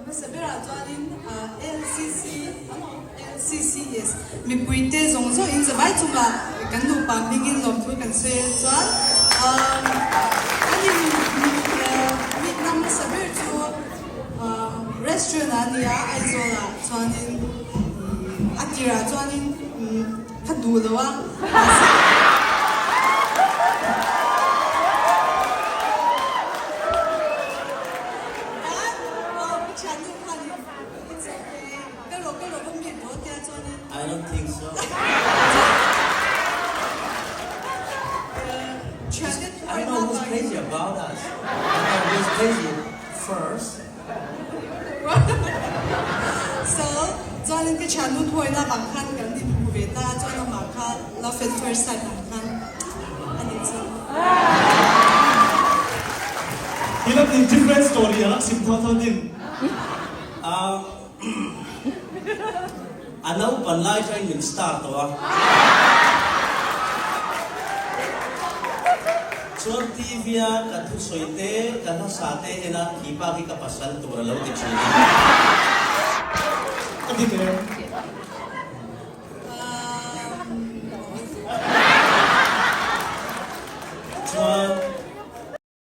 Hmasa berah chuanin LCC LCC yes mipuite zawng zawng in zavai chungah kan nupa hmingin lawmthu kan sawi a chuan kan in meet na hmasa ber chu restaurant ah ania Aizawl ah chuanin a tirah chuanin Ka duh lo a. I don't think so. I know who's crazy about us. I know who's crazy first. So, chuanin ka thiannu thuawinak ah khan kan in hmu ve ta, chuan amah kha love at first sight ah khan an in chang. Hi lam in different story a rak sim thawthaw ding. A naupan lai ṭang min star to a. Chuan TV a ka thusawi te, ka hlasa te en a, khi pa khi ka pasal tur a lo ti ṭhin a. Ka dik e.